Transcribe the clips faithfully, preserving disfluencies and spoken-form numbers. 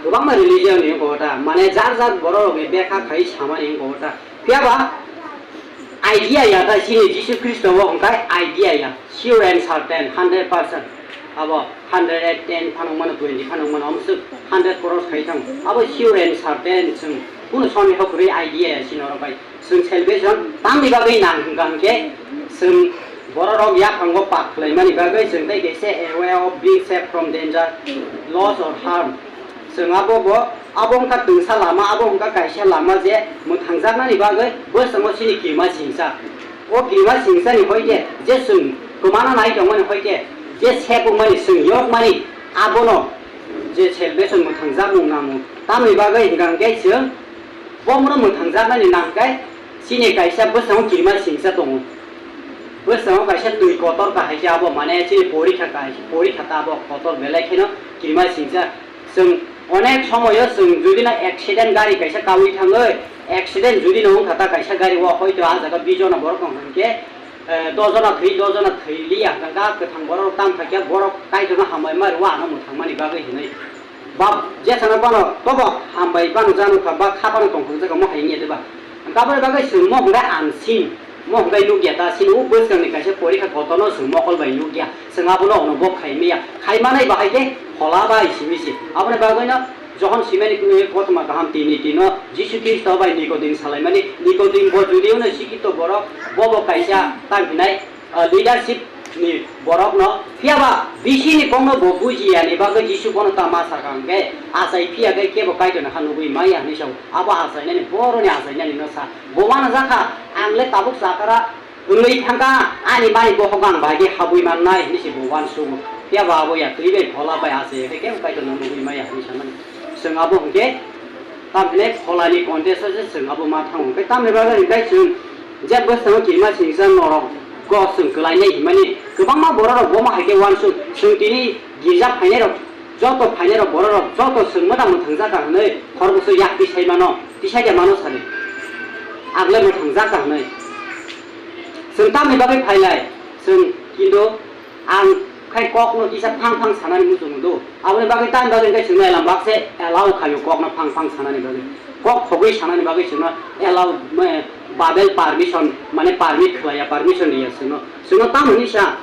Kwbangma religion ni wngkha ta, mane jar jar borok rok ni bekha khai samani wngkha ta. Phiya ba idea ya ta chini Jisu Khristo bo hwnkhe idea ya, sure and certain, hundred percent. Abo hundred and ten phano mano, twenty phano mano, omo swk hundred cross khai thang. Abo sure and certain chwng kuno soni hok rwi idea ya chini oro bai. Chwng salvation tamni bagwi nang hwnkha hwnkhe, chwng borok rok yaphango pap khlaimani bagwi chwng tei kaisa a way of being saved from danger, loss or harm. Chwng abo bo, abo wngkha twngsa lama, abo wngkha kaisa lama je mwthangjaknani bagwi bwskango chini kirima singcha. O kirima singchani hoite je chwng kwmana nai tongmani hoite je sep wngmani chwng yokmani abono je salvation mwthangjakmung nango. Tamni bagwi hwnkha hwnkhe chwng Bomono mwthangjaknani nangkhe chini kaisa bwskango kirima singcha tongo. Bwskango kaisa twi kotor kahai khe abo mane chini porikha kahai, porikha ta abo kotor belai kheno kirima singcha. Chwng onek somoyo chwng judino accident gari kaisa kaui thangwi, accident judino wngkha ta kaisa gari o hoito ah jaga bish jona borok tong hwnkhe, eh, dos jona thwi, dos jona thwi liya hwnkha kwthang borok tang kha khe borok Kaitorno hambai ma rwo ano mwthangmani bagwi hinwi. Ba jesano bono tobo hambai bano jano kha ba kha bano tongthok jaga mo hai wngya de ba. Aboni bagwi chwng mo hwnkhai unseen, mo hwnkhai nukya ta sini o bwskangni kaisa porikha kotorno chwng mokol bai nukya. Chwng abono ono bo khai maya. Khai manai bahai khe phola bai simi se. Aboni bagwino Johon simani kotoma kaham tini tino Jisu Khristo bai Nikodim salaimani. Nikodim bo judiono sikito borok, bobo kaisa tang hinai ah, leadership ni borok no, phiya ba bisi ni kok no bo buji ya ni bagwi Jisu bono ta ma sa kha hwnkhe, achai phiya khe kebo Kaitor ni ha nugwi maya hinwi sa o. Abo achainani boroni achainani no sa. Bo uansuk kha, ang le tabuk chakara wngwi thang kha, ani mani bokhok ang bai khe habwi man nai hinwi se bo uansuk o. Phiya ba abo ya twi bai phola bai achai khe kebo Kaitor no nugwi maya hinwi sa mani. Chwng abo hwnkhe Tamhinai pholani contest o se chwng abo ma thango. Hwnkhe tamni bagwi hwnkhe chwng je bwskango kirima singcha norok go chwng kwlainai hinmani kwbangma bororok bomo hai khe uansuk. Chwng tini girja phainairok joto phainairok bororok joto chwng mwdang mwthangjakha hwnwi khoroksa yak tisai mano, tisai de mano sani. Agle mwthangjakha hwnwi. Chwng tamni bagwi phailai chwng kintu Ang khai kokno kisa phang phang sanani muchungo do. Aboni bagwi tamni bagwi hwnkhe chwngno elam bakse allow khaio kokno phang phang sanani bagwi. Kok khogwi sanani bagwi chwngno allow, eh, Babel permission, mane permit khlaiya, permission riya chwngno. Chwngno tamo hinwi sa,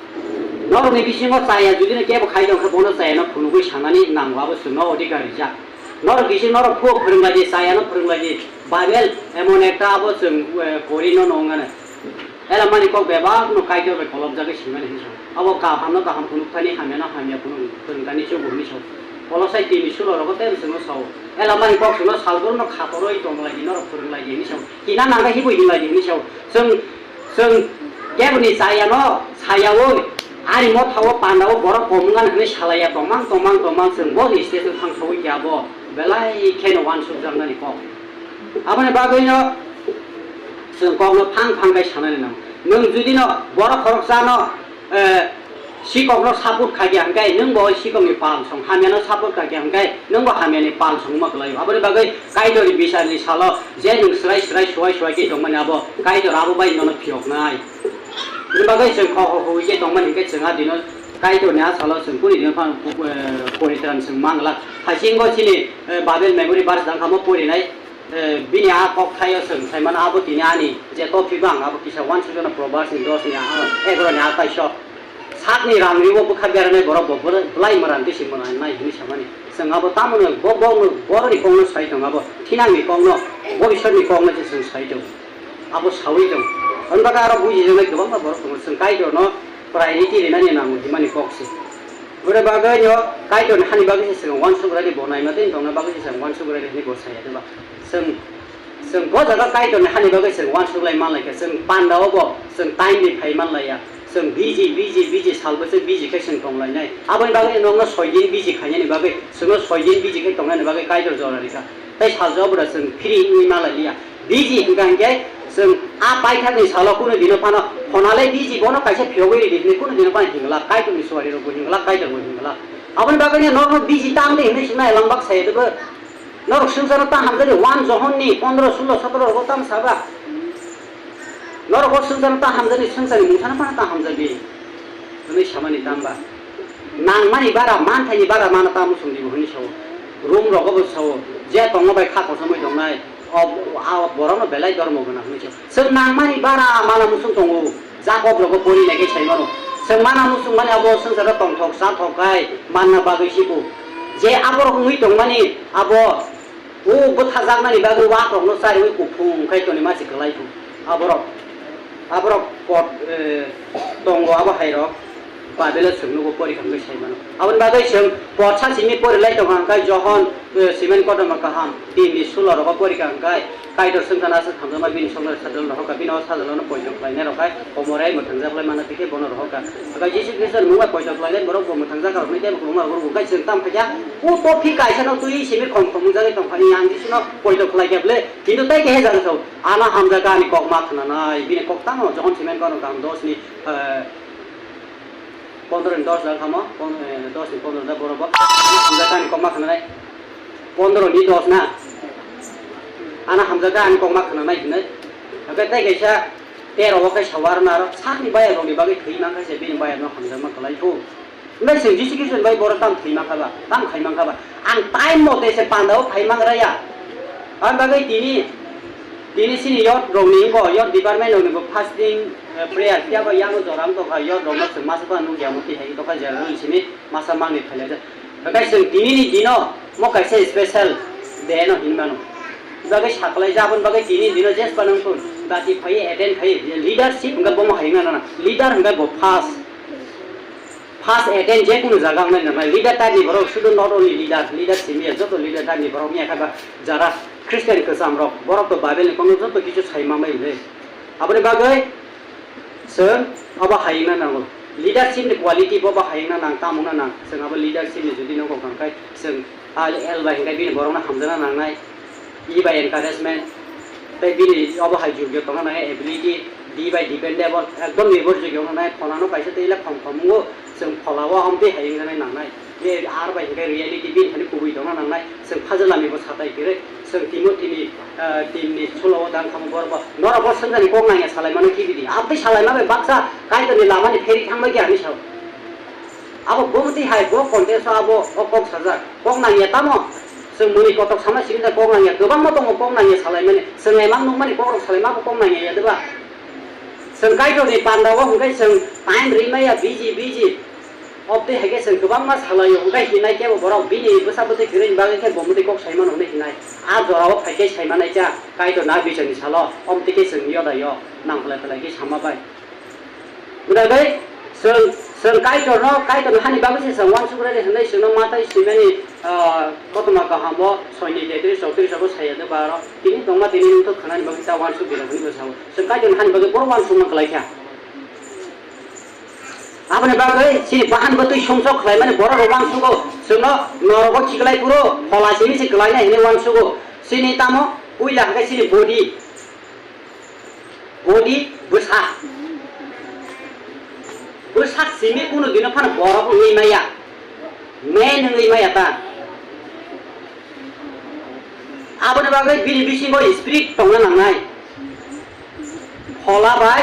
norokni bisingo chaya judino kebo khai tongkhe bono chayano phunugwi sanani nango, abo chwngno odhikar rijak. Norok kisi norok phuk phwrwnglaidi, chayano phwrwnglaidi. Babel emon ekta abo chwng, eh, porino nongmano. Ela mani kok bebak no Kaitor bai kolobjagwi swimani hinwi sa. Abo kahamno kaham phunukthani, hamyano hamya phunuk phwrwngthani chugo hinwi sa. Kolosai tini sulo rogo tei chwngno sao. Ela mani kok chwngno salbrum no khatorwi tonglaidi, norok phwrwnglaidi hinwi sa. Kina nangkhe hibui hinlaidi hinwi sa. Chwng, chwng keboni chayano sayaui ani mothao pandao borok kom wngmani hinwi salaiya tongmang, tongmang, tongmang chwng bo stage o thangsaui khe abo belai kheno uansukjaknani kok. Aboni bagwino chwng kokno phang phang khe sanani nango. Nwng judino borok khoroksano, eh, sikokno support khaikha hwnkhe nwngbo sikokni pal song, hamyano support khaikha hwnkhe nwngbo hamyani pal songma kwlaio. Aboni bagwi Kaitorni bisarni salo je nwng swrai swrai suai suai khe tongmani abo Kaitor abo bai nono phiyoknai. Aboni bagwi chwng kho kho hui khe tongmani hwnkhe chwng a dino Kaitorni a salo chwng kuni dino phano, eh, poritran chwng manglak. Haisingo chini, eh, Babel memory verse dangkhamo porinai. Eh, bini a kok thaio chwng sai mano, abo tini ani je tophi bang, abo kisa uansukjano Proverbs ni dos ni a, egaroh ni a taiso. Sakni rang ribo bwkha beranai borok bo bwrwi-, bwlai mwran twi se mwran nai hwnwi samani. Chwng abo tamono bo, bo, borokni kokno sai tongo, abo thinangni kokno, bobiswtni kokno se chwng sai tongo. Abo saui tongo. Hwnba khe aro bujijaknai kwbangma borok tongo. Chwng Kaitorno priority rinani nango himani kok se. Bwrwi bagwino Kaitorni hani bagwi se chwng uansuk rwdi, bo naima tei tongna bagwi se chwng uansuk rwdi hwnwi bo saya, diba? Chwng, chwng bo jaga Kaitorni hani bagwi chwng uansuk lai man lai kha, chwng pandao bo chwng time ni phai man laiya. Chwng busy, busy, busy, sal bwswk busy khe chwng tong lainai. Aboni bagwi nokno soi din busy khainani bagwi, chwngno soi din busy khe tongnani bagwi Kaitor jora rikha. Tei sal jora chwng free wngwi man lai liya. Busy hwnkha hinkhe chwng a paithakni salo kunu dino phano phonalai busy, bono kaisa phiyogwi ridi hinwi kunu dino phano hingla, Kaitorni suari rokbo hingla, Kaitorbo hingla. Aboni bagwino norokno busy tang di hinwi swknai, langbak sai rwgo. Norok swngcharno ta hamjani, one Johonni pondro, sulo, sotoro rogo tamo saba. Norok o swngcharno ta hamjani, swngcharni mungsano phano ta hamjagwi hinwi samani tamba. Nangmani bara, manthaini bara mano tamo swngdi bo hinwi sao. Rom rogo bo sao, je tongma bai kha kochomwi tongnai, o, a borokno belai dormo gwnang hwnwi sao. Chwng nangmani bara mana muchung tongo, Jakob rogo pori nai khe sai mano. Chwng mana muchung mani abo swngcharo tongthok chathok khai manna bagwi siko. Je aborok wngwi tongmani abo o bwthajaknani bagwi wakrokno chariwi kuphung khai toni ma se kwlai thung. Aborok, aborok pot, eh, tongo abo hairok. Baibelo chwng nugo porikha hwnkhe sai mano. Aboni bagwi chwng porsa simi porilai tongkha hwnkhe Johon, eh, simen kotorma kaham tinni sulo rogo porikha hwnkhe Kaitor swngcharno aswk hamjakma bini songchar sajla rohorkha, bini o sajlano poito khlainai rok hai komorai mwthangjaklai mano tei khe bono rohorkha. Hwnkhe Jisu Khristo ni mungbai poito khlainai borok bo mwthangjakha rokni tei bo kwbangma rok rwkha hwnkhe chwng tamo khaikha o tophi kaisano twi simi khom khom wngjagwi tongkha, yang Jisuno poito khlaikha bwle, kintu tei kehe jani sao ano hamjakha ani kok ma khnanai, bini kok tamo Johon simen kotorma kaham dos ni, eh, Pondro ni dos jang kamo, pon-, eh, dos ni pondro da borok bo. Hamjakha ani kok ma khnanai. Pondro ni dos na. Ano hamjakha ani kok ma khnanai hinwi. Hwnkhe tei kaisa tero o khe sawar na aro sakni bayar rokni bagwi thwi mankha se bini bayar no hamjakma kwlai phu. Hwnkhe chwng Jisu Khristo ni bai borok tamo thwi mankha ba, tamo khai mankha ba. Ang time mote se panda o phai mangra ya. Aboni bagwi tini, tini chini youth rokni wngkha, youth department rokni bo fasting, eh, prayer phiya ba yang jora wng tongkha, youth rokno chwng masa phano nukya mukti hai tongkha general simi masa mangni phailajak. Hwnkhe chwng tinini dino mo kaisa special day no hinwi mano. Bagwi sakwlaijak aboni bagwi tinini dino jesphano wngkha dati phaiwi attend khai leadership hwnkhe bomo hai wngna nana. Leader hwnkhe bo first. First attend je kunu jaga wngnai nangnai. Leader type ni borok sudu not only leader, leader simi ya, joto leader type ni borok wngya khe ba jara Christian kwcham rok, borok to Bible ni kono joto kichu sai manbai le. Aboni bagwi chwng abo hai wngna nango. Leadership ni quality bo bo hai wngna nang, tamo wngna nang. Chwng abo leadership ni jodi nokho kang khai chwng Al el bai hwnkhe bini borokno hamjakna nangnai, e bai encouragement, tei bini obo hai jogyo tongna nangnai ability, d bai dependable, ekdom nirbhor jogyo wngnai, phonano kaisa tei ila khom khom wngo, chwng phola o amtwi hai wngjaknai nangnai, je ar bai hwnkhe reality bini thani kubui tongna nangnai, chwng phajla lamibo satai kwrwi, chwng Timothy ni, ah, team ni sulo o dang khamung borok bo, norok bo swngcharni kok nangya salaimano kibidi, amtwi salaima bai baksa Kaitorni lamani pheri thangbai khe hinwi sao. Abo bumtwi hai bo contest o abo o kok sajak. Kok nangya tamo? Chwng muni kotok sama simi da kok nangya. Kwbangma tongo kok nangya salaimani. Chwng emang nukmani kok rok salaima bo kok nangya ya deba? Chwng Kaitorni panda o hwnkhe chwng time ri maya busy busy. Obtwi hai khe chwng kwbangma salaio hwnkhe hinai kebo borok bini bwsa bwtwi kwrwini bagwi khe bo bumtwi kok saimano hwnwi hinai. A jora o phai khe saimanai cha Kaitor na bichar ni salo. Obtwi khe chwng yoda yo nang belai belai khe sama bai. Hwnkhe chwng, chwng Kaitorno, Kaitorni hani bagwi se chwng uansuk rwdi hwnwi chwngno Matai swimani, ah, kothoma kahamo soini tetris chotris rogo saya de baro. Tini tongma tini nwngthok khanani bagwi ta uansuk di rok hwnwi bwsao. Chwng Kaitorni hani bagwi bohrok uansukma kwlai kha. Aboni bagwi chini bahan bwtwi sumsok khlaimani borok rok uansugo. Chwngno norogo khiklai phuru phola simi se kwlainai hwnwi uansugo. Chini tamo puila hwnkhe chini body. Body bwsak. Bwsak simi kunu dino phano borok wngwi maya. Men wngwi maya ta. Aboni bagwi bini bisingo spirit tongna nangnai. Phola bai,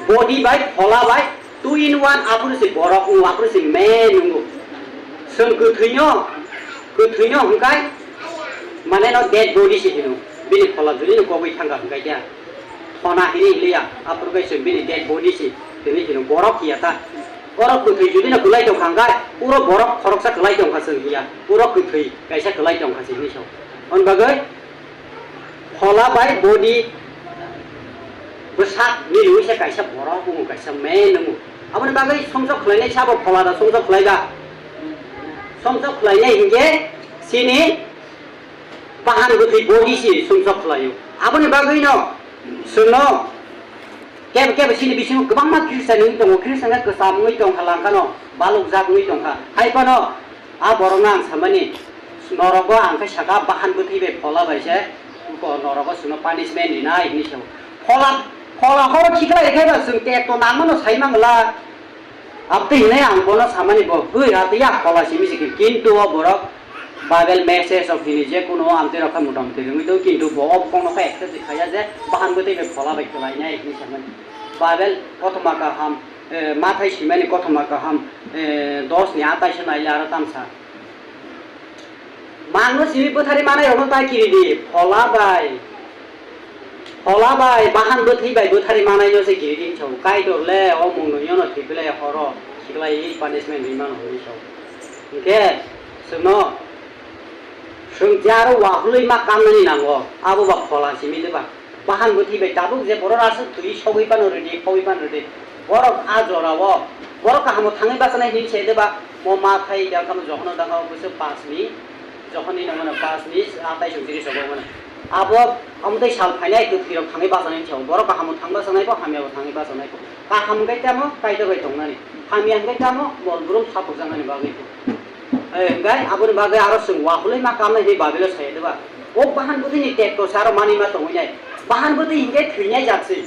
body bai, phola bai, two in one, aphuru se borok wngo, aphuru se men wngo. Chwng kwthwino, kwthwino hwnkhe, mane no dead body se hino. Bini phola juli no kogwi thangkha hwnkhe khe. Thona hini hinliya, aphuru khe chwng bini dead body se hini hino, borok hiya ta. Borok kwthwi juli no kwlai tongkha hwnkhe, puro borok khoroksa kwlai tongkha chwng hiya, puro kwthwi kaisa kwlai tongkha se hini sao. Hwn bagwi, Phola bai body bwsak ni rwi se kaisa borok wngo, kaisa men wngo. Aboni bagwi sumsok khlainai sabo phola da sumsok khlai ba. Sumsok khlainai hinkhe chini bahan bwthwi body se sumsok khlaio. Aboni bagwi no chwngno kebo kebo chini bisingo kwbangma Christian wngwi tongo, Christian khe kwcham wngwi tongkha langkhano, balukjak wngwi tongkha. Hai phano A borokno ang samani, norokbo ang khe saka bahan bwthwi bai phola bai se, ko norokbo chwngno punishment rinai hinwi sao. Phola, phola horo khiklai rwkhe ba chwng tek to nangmano sai mangla. Abtwi hinwi ang bono samani bo, "Bwira twi ya phola simi sikhe." Kintu o borok Bible message rok hini je kuno amtwi rok khe motamoti rwngwi tongo, kintu bo o bokongno khe accept khaiya je bahan bwthwi bai phola bai kwlainai hinwi samani. Bible kothoma kaham, eh, Mathai swimani kothoma kaham, eh, dos ni atais o naile aro tamsa. Mangno simi bwthari manai rokno ta kiri di, phola bai. Phola bai, bahan bwthwi bai bwthari manai no se kiri di chong. Kaitor le o mungno yono thwi belai horo, khiklai punishment ri mano hwnwi chong. Hwnkhe, chwngno, chwng je aro wahului ma kamnani nango, abo ba phola simi de ba. Bahan bwthwi bai tabuk je borok aswk twi sogwi phano rwdi, khogwi phano rwdi. Borok a jorao, borok kahamo thangwi bachanai hinwi se de ba, mo ma thai da kamo johono da kamo bwswk pass ni, johon ni nangmano pass ni, atai song tiri sobo mano. Abo, amo tei sal phainai kwthwi rok thangwi bachanai hinwi se, borok kahamo thang bachanai bo, hamya bo thangwi bachanai bo. Kaham hwnkhe tamo Kaitor bai tongnani, hamya hwnkhe tamo bol brum sapukjaknani bagwi. Eh, hwnkhe aboni bagwi aro chwng wahului ma kamnai hinwi Babilo saya de ba. O bahan bwthwini tekto se aro manwi ma tongwi nai. Bahan bwthwi hwnkhe thwinai jak se.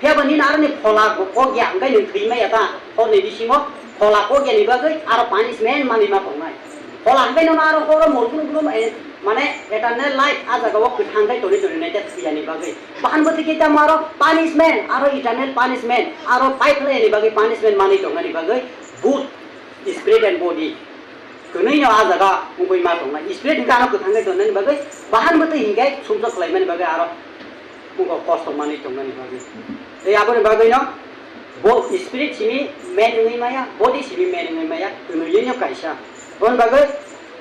Phiya ba nini aroni phola kok ya hwnkhe nwng thwi maya ta, horni bisingo phola kok yani bagwi aro punishment manwi ma tongnai. Phola hwnkhe nono aro horo mor kunu kunu, eh, mane eternal life a jaga o kwthang khai toni toni nai ta thwi yani bagwi. Bahan bwthwi khe tamo aro punishment, aro eternal punishment, aro pai phlai yani bagwi punishment manwi tongnani bagwi both spirit and body. Kwnwi no a jaga wngwi ma tongnai. Spirit hwnkhe ano kwthang khe tongnani bagwi, bahan bwtwi hwnkhe sumsok khlaimani bagwi aro wngkha kosto manwi tongnani bagwi. Tei aboni bagwi no bo spirit simi main wngwi maya, body simi main wngwi maya, kwnwi no kaisa. Aboni bagwi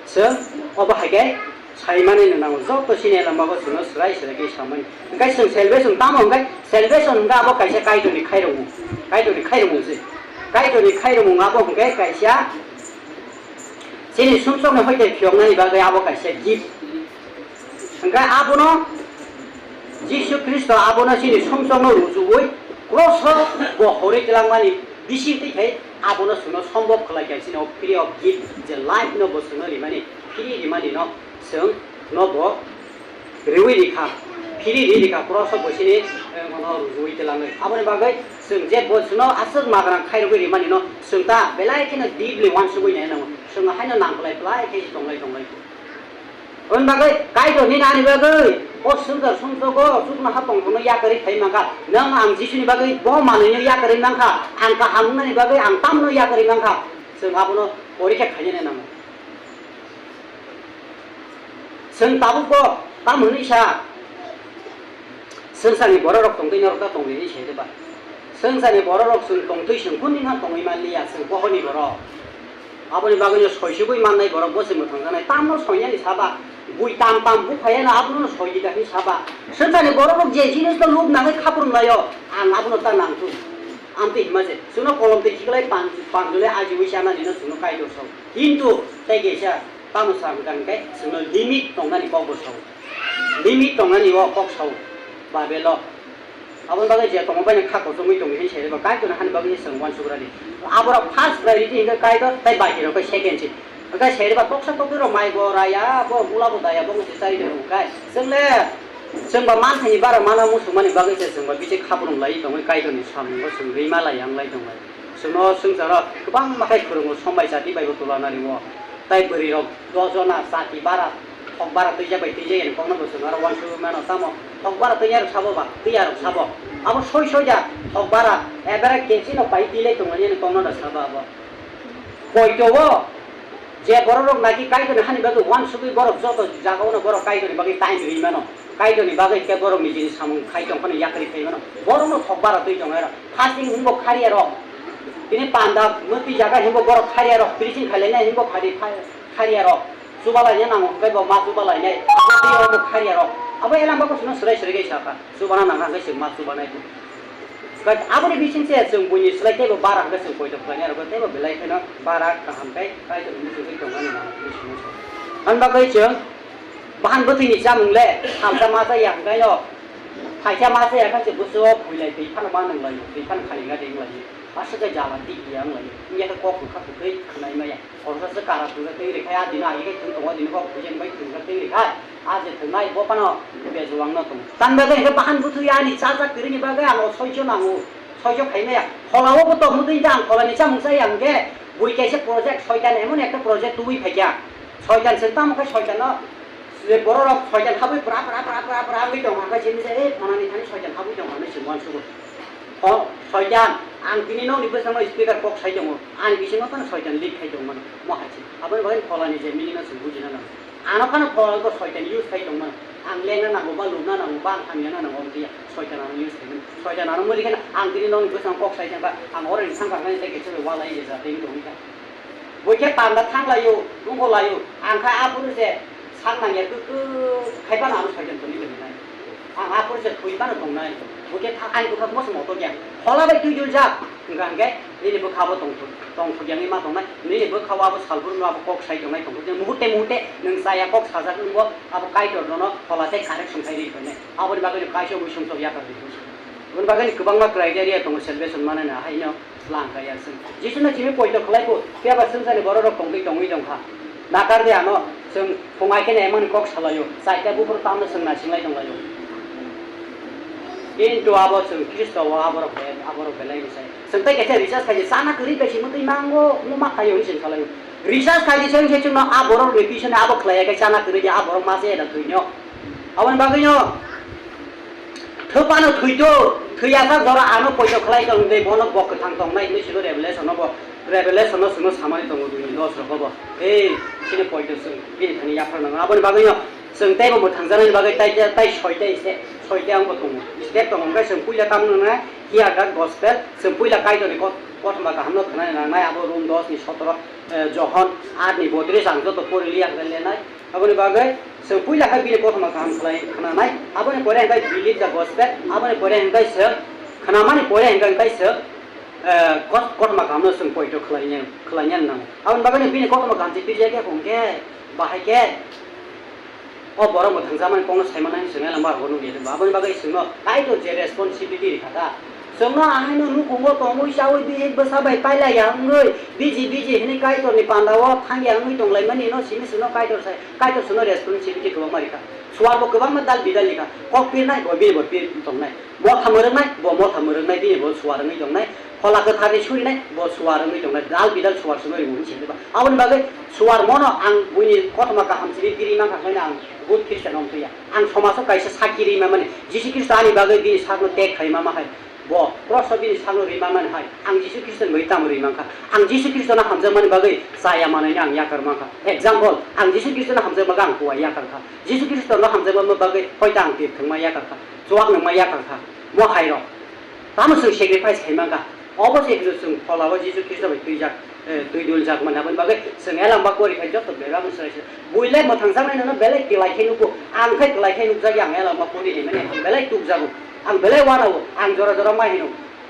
chwng obo hai khe Saimani no nango, joto chini elama bo chwngno swrai swrai khe samani. Hwnkhe chwng salvation tamo hwnkhe, salvation hwnkhe abo kaisa Kaitorni khairokmung, Kaitorni khairokmung se. Kaitorni khairokmung abo hwnkhe kaisa chini sumsokni hoite phiyoknani bagwi abo kaisa gift. Hwnkhe abono Jisu Khristo abono chini sumsokno rujuwi cross-o bo horwi twlangmani bisingtwi khai abono chwngno sombok khlai kha chini o free of gift je life no bo chwngno rimani, free rimani no. Chwng no bo riwi rikha, phiri ri rikha, cross o bo sini, eh, bono riwi twlangwi. Aboni bagwi chwng je bo chwngno aswk magrang khairogwi rimani no chwng ta belai kheno deeply uansugwi nai nango. Chwng haino nang belai belai khe tonglai tonglai. Aboni bagwi Kaitor nini ani bagwi o swngchar sumsogo chuknoha tongthokno yakarwi phai mankha. Nwng ang Jisuni bagwi bo manwino yakarwi mankha. Ang kaham wngnani bagwi ang tamno yakarwi mankha. Chwng abono porikha khainani nango. Chwng tabukbo tamo hwnwi sa, swngcharni bororok tongtwi norok ta tongdi hinwi sai de ba? Swngcharni bororok chwng tongtwi chwng kuni no tongwi manliya, chwng pohorni borok. Aboni bagwino soisugwi mannai borok bo se mwthangjaknai. Tamno soinani saba, bui tam tam buphaiya no abono soidi da hinwi saba. Swngcharni bororok je jinisno lub nangwi khaprum laio, ang abono ta nangthu. Amtwi hima se, chwngno kolom twi khiklai pan-, panjolai ajiwi chanani no chwngno Kaitor sao. Kintu tei kaisa tamo sa hwnkha hwnkhe chwngno limit tongnani kok bo sao. Limit tongnani o kok sao. Babelo. Aboni bagwi je tongma bai kha kochomwi tongwi hinwi sai rwba, Kaitorni hani bagwi se chwng uansuk rani. Aborok first priority hwnkhe Kaitor tei baki rok khe second se. Hwnkhe sai rwba toksa tokti rok mai bo raya, bo ula bo daya, bo mwsai chari rw hwnkhe. Chwng le, chwng ba manthaini bara mana muchungmani bagwi se chwng ba bichik khaprum lai tongwi Kaitorni samungo chwng rima lai yang lai tong lai. Chwngno swngcharo kwbangma khe khwrwngo, sombai chati bai bo tula nari o. Tai bwrwi rok doh jona chati bara, thok bara twijak bai twijak yani kokno bo chwng aro uansugwi mano. Tamo thok bara twiya rok sabo ba, twiya rok sabo. Abo soi soi ja thok bara, ebere kechino pai twi lai tongmani yani kokno da sabo abo. Poito o je borok rok naki Kaitorni hani bagwi uansugwi borok joto jaga ono borok Kaitorni bagwi time rwi mano. Kaitorni bagwi khe borok nijini samung khai tong phano yakarwi phai mano. Borokno thok bara twi tongo ero. Fasting hwnwi bo khariya rok. Bini panda mwtwi jaga hwnwi bo borok khariya rok. Preaching khailai nai hwnwi bo khari-, kha-, khariya rok. Chubalai ya nango hwnkhe bo ma chubalai nai. Abo twi rok bo khariya rok. Abo elam bako chwngno swrai swrai khe sakha. Chubana nangkha hwnkhe chwng ma chubanai. Aboni bising se chwng buini slai teibo bara hwnkhe chwng poito khlainai aro teibo belai kheno bara kaham khe Kaitor hwnwi chwngwi tongmani nang hwnwi swngo. Ani bagwi chwng bahan bwthwini chamung le thamsa ma chaya hwnkhe no, phaisa ma chaya khe chwng bwswk builai twi phano ma nung laio, twi phano khali wngya de wng laio, aswk khe jala twi ya wng laio, wngya khe kok kwkha kwtwi khwnai maya. Khoroksa se kara thwngsa twi rwkha, a dino agi khe thwng tongo, dino kok buijaknai thwngsa twi rwkha, a je thwngnai bo phano bejwangno tongo. Tamni bagwi hwnkhe bahan bwthwi ani chajak kwrwini bagwi ang o soijo nango, soijo khai maya. Phola o bo tongmwtwi hwnkhe ang pholani chamung chaya hwnkhe bui kaisa project, soitan emon ekta project tubui phaikha. Soitan se tamo khe soitanno, je bororok soitan habwi pra pra pra pra pra wngwi tongo, hwnkhe sini se, "Ei, pholani thani soitan habwi tongo," hinwi se uansugo. O soitan, ang tini nokni bwskango speaker kok sai tongo, ani bisingo phano soitan lead khai tongmani, mo hai se. Aboni bagwi pholani je meaning no chwng bujina nango. Ano phano pholko soitan use khai tongmano. Ang lengna nango ba lubna nango ba ang hamyana nango wngya. Soitan ano use khai mano. Soitan ano muli kheno ang tini nokni bwskango kok sai thangkha. Ang oro ni sangkha nai tei kechoro walai ye ja tei wngkha. Bo khe panda thanglaio, wngkolaio. Ang kha aphuru se sang nangya kuk kuk khai phano ano soitan tongwi tongnai. Ang aphuru se thwi phano tongnai. Bo khe tha-, ani bwkha moso moto kya. Phola bai twi dul jak. Hwnkha hwnkhe nini bwkha bo tongthok, tongthok yangwi ma tongnai. Nini bwkha o abo salbrum no abo kok sai tongnai tongthok. Muhurte muhurte nwng chaya kok sajak wngbo abo Kaitor nono phola tei correction khai ri tongnai. Aboni bagwi no kaisa wisung sok yakar ri. Aboni bagwi no kwbangma criteria tongo salvation manani haino. Langkha ya chwng. Jisu no simi poito khlai kho, phiya ba swngcharni borok rok tongwi tongwi tongkha. Nakar de ano, chwng phung ai kheno emani kok salaio, chaita buphuru tamno chwng naisinglai tonglaio. Kintu abo chwng Khristo o aborok be-, aborok belai ni sai. Chwng tei kaisa research khaidi, chana kwrwi bai simi twi mango, omo ma khaio hinwi chwng salaio. Research khaidi chwng se chwngno a borok ni bising abo khlai ya khe chana kwrwi ya a borok ma se da thwino. Aboni bagwino thwpano thwito, thwiyasa jora ano poito khlai tong de, bono bo kwthang tongnai hinwi sino Revelation-o bo, Revelation-o chwngno samani tongo dui ni dos rogo bo. Ei, chini poito chwng bini thani yaphar nango. Aboni bagwino chwng teibo mwthangjaknai bagwi tai, tai soita step, soita wngbo tongo. Step tongo, hwnkhe chwng puila tamo nangnai, hear the gospel, chwng puila Kaitorni kot-, kothoma kahamno khwnani nangnai, abo Rom dos ni sotoro, eh, Johon aat ni botris ang joto pori liya hwnkhe lenai. Aboni bagwi chwng puila khe bini kothoma kaham khlai khnanai. Aboni pore hwnkhe believe the gospel. Aboni pore hwnkhe chwng khnamani pore hwnkhe, hwnkhe chwng, eh, kos-, kothoma kahamno chwng poito khlaina, khlaina nango. Aboni bagwi bini kothoma kaham se pijak ya hwnkhe bahai khe o borok mwthangjakmani kokno saimanani chwng elama rokno nukya. Aboni bagwi chwngno Kaitor je responsibility rikha ta. Chwngno ahaino nukhungo tongwi chawi bihik bwsa bai pailaiya wngwi biji biji hwnwi Kaitorni pandao thangya wngwi tonglaimani no simi chwngno Kaitor sai, Kaitor chwngno responsibility kwbangma rikha. Suarbo kwbangma dal bidal rikha. Kok pirnai bo bini bo pir tongnai. Motha mwrwknai bo motha mwrwknai bini bo suar wngwi tongnai. Phola kwtharni surinai bo suar wngwi tongnai. Dal bidal suar chwngno ringo hwnwi se diba. Aboni bagwi suar mono ang buini kothoma kaham simi piri mankha khaina ang good Christian wngtwiya. Ang somaso kaisa sakhi rima mani Jisu Khristo ani bagwi bini sakno tek khai mama hai. Bo, kroso bini sakno rima mani hai, ang Jisu Khristo ni bagwi tamo ri mankha? Ang Jisu Khristo no hamjakmani bagwi chaya manwi no ang yakar mankha. Example, ang Jisu Khristo no hamjakma bagwi ang kuwai yakar kha. Jisu Khristo no hamjakma bagwi hoita ang tir thwngma yakar kha, chuak nungma yakar kha. Mo hai rok. Tamo chwng sacrifice khai mankha. Obo se hino chwng phola o Jisu Khristo bai twijak. Eh, twi dul jak mani aboni bagwi chwng elamba pori khai joto bebak no chwrai se. Builai mwthang jaknai nono belai kwlai khai nukgo. Ang khai kwlai khai nukjak ya, ang elamba pori ni mani ang belai tukjago. Ang belai wanao. Ang jora jora ma hino.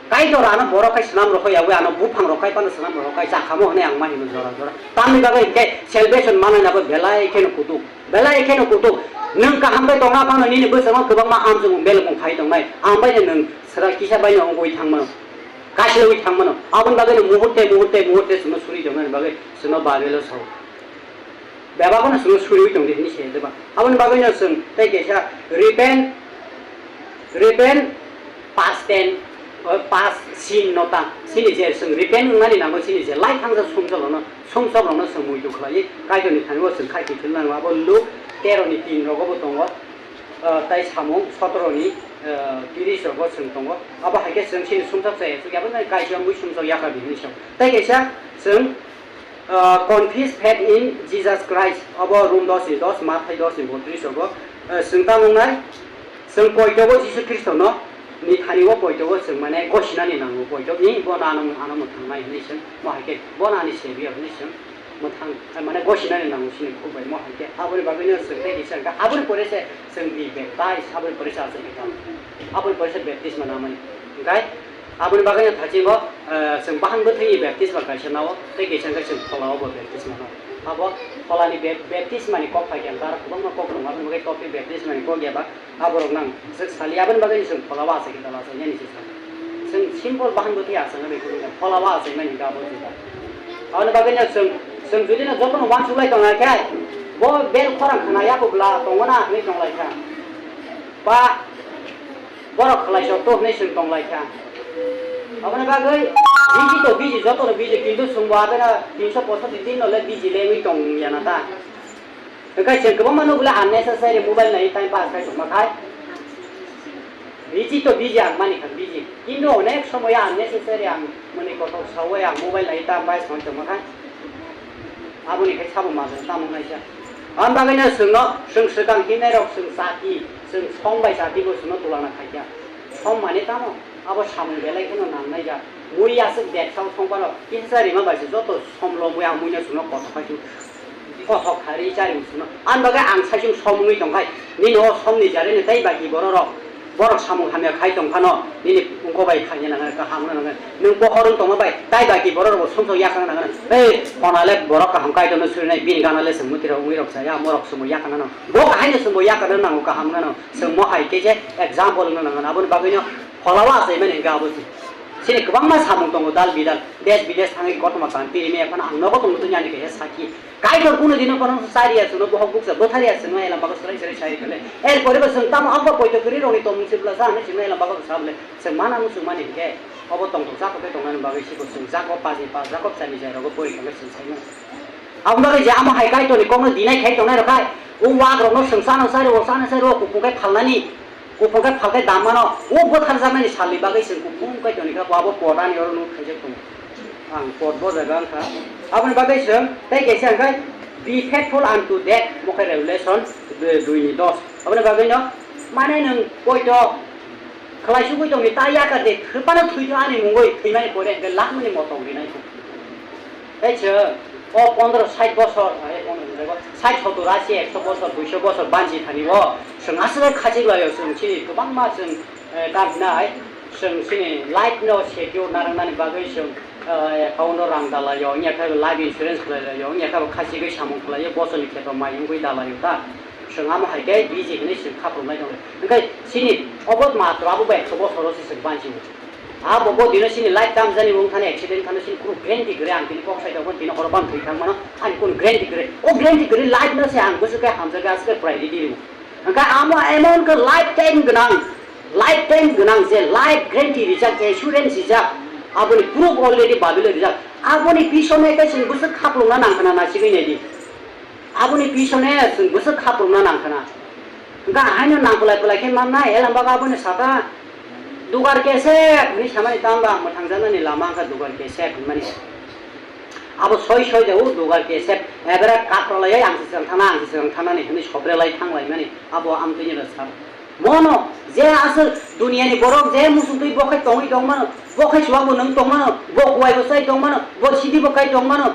Kaitor ano borok khai swnam rok khai yawi ano buphang rok khai pano swnam rok khai chakamo hwnwi ang ma hino jora jora. Tamni bagwi hinkhe salvation manai nabo belai kheno kutuk. Belai kheno kutuk. Nwng kaham bai tongna phano nini bwskango kwbangma amchwng belkong phai tongnai. Ang bai nwng sra kisa bai no wngwi thangmano. Kasilwi thangmano. Aboni bagwi no muhurte, muhurte, muhurte chwngno suri tongmani bagwi chwngno Bible-o sao. Bebakno chwngno suriwi tongdi hinwi se diba. Aboni bagwi no chwng tei kaisa repent, repent, past tense, o, past sin no ta. Chini je chwng repent wngnani nango chini je lai thangjak sumjak rokno, sumsok rokno chwng muitu khlaiwi Kaitorni thani o chwng khai kiphil nango. Abo Luke tero ni tin rogo bo tongo. Ah, tai samung sotoro ni, ah, tiris rogo chwng tongo. Abo hai khe chwng chini sumsok chaya chuk ya, abo nai kaisa wngwi sumsok yakar di hinwi sao. Tai kaisa chwng, ah, confess faith in Jesus Christ. Abo Rom dos ni dos, Mathai dos ni botris rogo, ah, chwng tamo wngnai, chwng poito bo Jisu Khristo no ni thani o poito bo chwng mane gosinani nango, poito ni bo no ano, ano mwthang nai hinwi chwng mo hai khe bo no ani Savior hinwi chwng mwthang, eh, mane gosinani nango chini khuk bai mo hai khe. Aboni bagwi no chwng tei kisa hwnkha, aboni pore se chwng di baptize, aboni pore se achai khe tamo. Aboni pore se baptisma namani. Hwnkhe aboni bagwi no thachingbo, eh, chwng bahan bwthwini baptisma kaisa nao, tei kisa hwnkhe chwng phola o bo baptisma nao. Abo pholani bap-, baptismani kok phai khe hwnkhe aro kwbangma kok tongo, aboni bagwi topic baptismani kok ya ba. Aborok nang jwk sali aboni bagwi chwng phola o achai khe dala achai nani se chwng. Chwng simple bahan bwtwi achai nani kunu phola o achai mani hwnkhe abo juda. Aboni bagwi no chwng, chwng jodi no jotono uansuk lai tong khe bo bel khorang khna ya bwla tongo na hinwi tong lai kha. Ba borok khlai sok to hinwi chwng tong lai kha. Aboni bagwi biji to biji, jotono biji, kintu chwng bo abena tinso posotti din no le biji le wngwi tong ya na ta. Hwnkhe chwng kwbangma no bole unnecessary mobile nai time pass khai tongma khai. Busy to busy ang mani kha busy. Kintu onek somoya unnecessary ang mani kothok sawi ang mobile nai time pass khai tongma khai. Aboni khai sabo majra tamo naisa. Ang bagwino chwngno, chwng swkang hinnairok chwng chati, chwng song bai chati bo chwngno tulana khaikha. Song mane tamo? Abo samung belai kheno nangnai jak. Mui aswk deksao song phano kisa rima bai se joto somlo mui ang muino chwngno kothok khai su. Kothok khari chari chwngno. Ang bagwi ang saichung song wngwi tongkhai. Nini o songni jarino tei baki bororok. Borok samung hamya khai tong phano, nini wngko bai khaina nangnai, kaham wngna nangnai. Nwng pohor wng tongma bai, tai baki borok rokbo sumsok yakna nangnai. Ei, khonale borok kaham Kaitorno surinai, bini ganale chwng mwtwi rok wngwi rok chaya, morok chwngbo yakna nango. Bo haino chwngbo yakna nango, kaham wngna nango. Chwng mo hai khe je example wngna nangnai. Aboni bagwino pholao achaimani hwnkhe abo se. Chini kwbangma samung tongo, dal bidal, desh bidesh thangwi kothoma kaham piri maya phano ang nogo tongtwini ani kaisa sakhi. Kaitor kunu dino kono chariya chwngno bohok bukcha bwtharya chwngno ela bago swrai swrai sai kale. Er pore bo chwng tamo abo poito kwrwi rokni tongmung se bwla sa hinwi chwngno ela bago sa bole chwng mana muchung mani hinkhe obo tongthok Jakob tei tongnani bagwi siko chwng Jakob paji pa Jakob chani jai rogo pori thangkhe chwng sai mano. Aboni bagwi je amo hai Kaitorni kokno dinai khai tongnai rok khai o wak rokno chwng chano chai rwo chano chai rwo kupung khai phalnani. Kuphung khe phalkhai dammano, o bwtharjaknani salni bagwi chwng kuphung khe toni kha, bo abo podani oro nuk khaijak tongo. Ang pod bo jaga wngkha. Aboni bagwi chwng tei kaisa hwnkhe, "Be faithful unto death," mo khe Revelation dui ni dos. Aboni bagwino, mane nwng poito khlai sugwi tongdi, ta yakar de, thwphano thwitho ani mungwi, thwimani pore hwnkhe lakmani motong rinai kho. Tei chwng o pondro sait bosor, ai, pondro sait bosor, sait sottor, asi, ekso bosor, duiso bosor banchi thani o chwng aswk khachik laio, chwng chini kwbangma chwng, eh, kabinai, chwng chini life no secure narwknani bagwi chwng, eh, account o rang dalaio, wngya khe life insurance khlai laio, wngya khe bo khachigwi samung khlaio, bosorni kheto mai wngwi dalaio ta. Chwng amo hai khe busy hinwi chwng khaproknai tongo. Hwnkhe chini obo matro abo bai ekso bosor o se chwng banchi o. Abo bo dino chini life tamjani wng thani accident khano chini kunu guarantee kwrwi, ang tini kok sai tongo, tini horo bang thwi thang mano, ani kunu guarantee kwrwi. O guarantee kwrwi life no se ang bwswk khe hamjak khe aswk khe priority rwo. Hwnkhe amo emon khe life time gwnang, life time gwnang je life guarantee rijak, assurance rijak, aboni proof already Bible o rijak. Aboni pisone khe chwng bwswk khaprokna nang khna nasigwi naidi. Aboni pisone chwng bwswk khaprokna nang khna. Hwnkhe ahaino nang kwlai kwlai khe mannai, elamba aboni saka dugar kesep hinwi samani, tamo ba mwthangjaknani lama wngkha dugar kesep hinmani. Abo soi soi de o dugar kesep, ebere kaprolaiwi ang se swkang thangna, ang se swkang thangnani hinwi sobrelai thanglaimani, abo amtwini rwchap. Mono je aswk duniyani borok je muchungtwi bo khai tongwi tongmano, bo khai chubabu nwng tongmano, bo kuwai bo chai tongmano, bo sidi bo kai tongmano,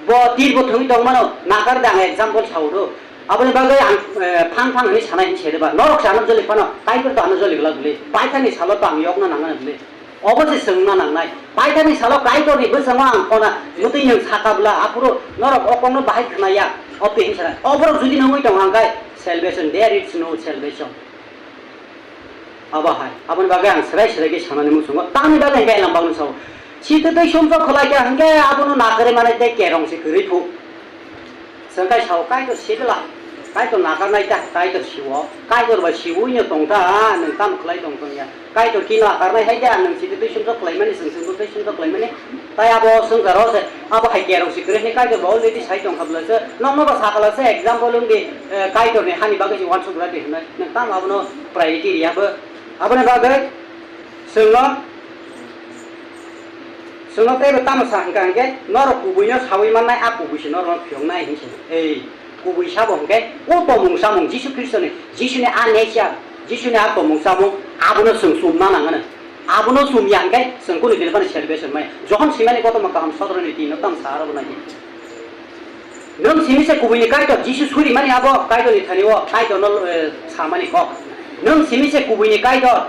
bo tir bo thwngwi tongmano, nakar de ang example sao do. Aboni bagwi ang, eh, phang phang hinwi sanai hinwi se de ba. Norok se ano joli phano, Kaitor to ano joli glak bwle. Paithakni salo to ang yokna nangmani bwle. Obo se swngna nangnai. Paithakni salo Kaitorni bwskango ang phona, mwtwi nwng saka bwla, aphuru norok o kokno bahai khwnaya, o twi hinwi sanai. O borok jodi nungwi tong ang khai, salvation, there is no salvation. Abo hai, aboni bagwi ang swrai swrai khe sanani muchungo. Tamni bagwi hwnkhe Elambakno sao, "Sitwtwi sumsok khlai kha hwnkhe abono nakarwi manai tei kerong se kwrwi phu." Chwng khai sao, "Kaitor sibela, Kaitor nakarnai ta, Kaitor siwo, Kaitor bai siwino tong ta, nwng tamo khlai tong tong ya? Kaitor kino nakarnai hai da, nwng sitwtwi sumsok khlaimani, chwng sitwtwi sumsok khlaimani." Tai abo swngcharo se, abo hai kerong se kwrwi hwnwi Kaitor bo already sai tong kha bwla se, nokno bo sakala se example wng di, eh, Kaitorni hani bagwi se uansuk gra di hwnwi. Nwng tamo abono priority riya bo? Aboni bagwi chwngno, chwngno teibo tamo sa hwnkha hwnkhe, norok kubuino saui mannai, a kubui se norokno phiyoknai hinwi se. Ei, kubui sabo hwnkhe, o tomung samung Jisu Khristoni, Jisuni a nature, Jisuni a tomung samung, abono chwng chumna nangano. Abono chumya hwnkhe chwng kunu din phano salvation maya. Johon swimani kotorma kaham sotoroni tino tamo sa aro bo nai di. Nwng simi se kubuini Kaitor, Jisu surimani abo Kaitorni thani o Kaitorno, eh, samani kok. Nwng simi se kubuini Kaitor,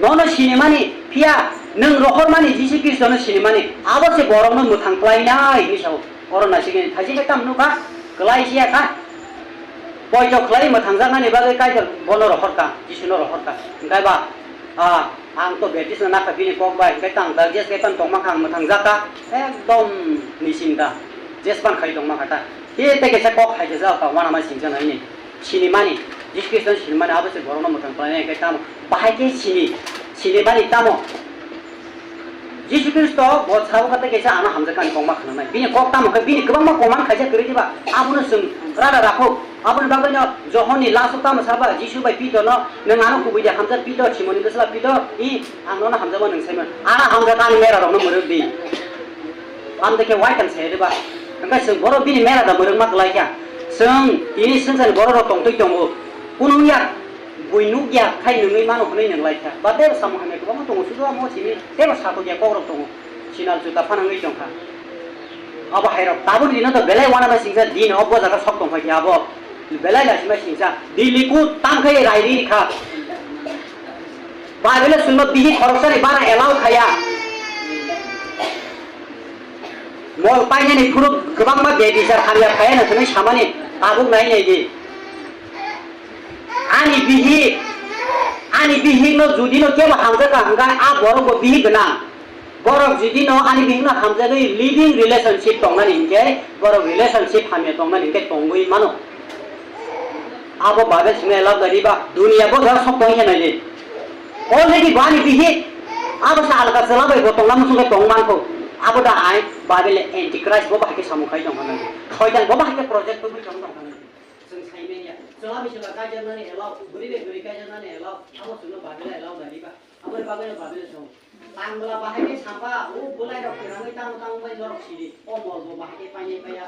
nono sinimani, phiya nwng rohormani Jisu Khristono sinimani, abo se borokno mwthang khlainai hinwi sao. Oro naisigwi thaisi khe tamo nukha, kwlai siya kha. Poito khlai mwthangjaknani bagwi Kaitor bono rohorkha, Jisuno rohorkha. Hwnkhe ba, ah, ang to baptisma nakha bini kok bai, hwnkhe tang da, jes khe tang tongma kha, ang mwthangjakha, ekdom ni sinda, jes ban khai tongma kha ta. Hi tei kaisa kok hai khe jao ka, uanama singcha nai ni. Sinimani, Jisu Khristo sinimani abo se borokno mwthang khlainai, hwnkhe tamo, bahai khe sini, sinimani tamo. Jisu Khristo bo sabo kha tei kaisa ano hamjakmani kokma khnanai. Bini kok tamo khe bini kwbangma command khaijak kwrwi diba? Abono chwng rada rakhok. Aboni bagwino Johonni last o tamo saba, Jisu bai Pitorno, "Nwng ano kubui de hamjak Pitor, Simonni bwsla Pitor, i ang nono hamjakma nwng saiman. Ano hamjakha ani mera rokno mwrwk di." Amtwi khe wai tang sai diba? Hwnkhe chwng borok bini mera da mwrwkma kwlai kha. Chwng tini swngcharni borok rok tongtwi tongo. Kunu wngya, bui nukya khai nungwi mano hwnwi nunglaikha. Ba teibo samung hamya kwbangma tongo, sudu amo simi teibo sakhokya kokrok tongo. Sinal juta phano wngwi tongkha. Abo hairok tabuk dino to belai uanama singsa din o bo jaga sok tongkha khe abo. Belai laisima singsa. Delhi kut tamkhai rai ri kha. Bible swngno bihik khoroksani bara allow khaya. Mol painani phuru kwbangma bebichar hamya phaiya no hwnwi samani tabuk nai nai di. Ani bihik, ani bihikno judino kebo hamjakha hwnkhe a borokbo bihik gwnang. Borok judino ani bihikno hamjagwi living relationship tongnani hinkhe borok relationship hamya tongnani hinkhe tongwi mano. Abo Bible simi elak gari ba dunia bo jora sok tong khe nai di. Already bani bihik abo sa alka chwla bai bo tongna muchung khe tong mankho. Abo da ai Bible antichrist bo bahai khe samung khai tong kha nai. Soitan bo bahai khe project tubui tong tong kha nai. Chwng sai manya. Chwla bai chwla kaijaknani elak, bwrwi bai bwrwi kaijaknani elak. Abo chwngno Bible elak gari ba. Abo bagwi no Bible song. Tangla bahai khe sapa, o bolai rok kwrangwi tamo tamo bai norok sidi. O mol bo bahai khe painai paiya.